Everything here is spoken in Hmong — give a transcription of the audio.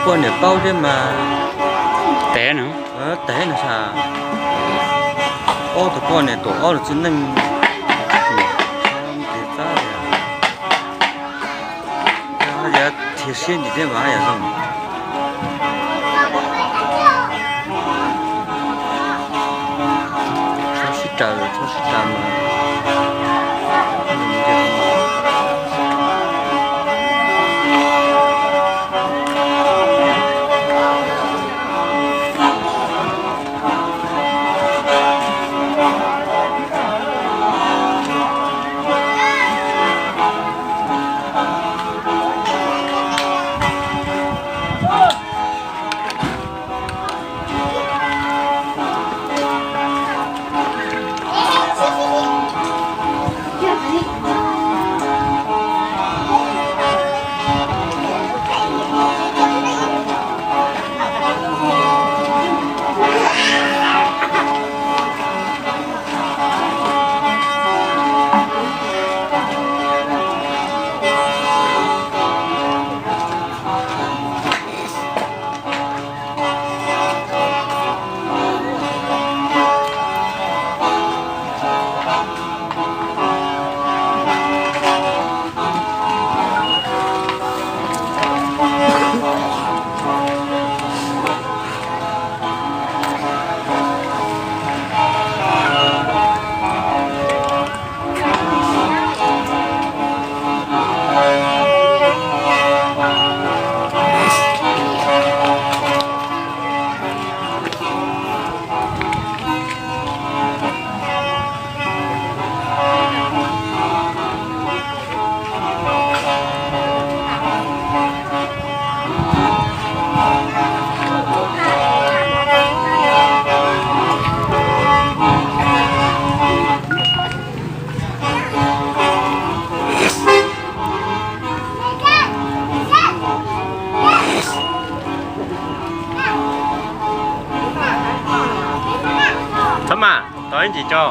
Poj niam paub thiab mas. Tev no, tev no sas. Ob tug poj niam tuam ob lub txiv neej. Yog thiaj siab ntsis thiab mas yog zoo. Txhob sib raws, txhob sib raws mas. Txhob mas, tos ib ntsis tso.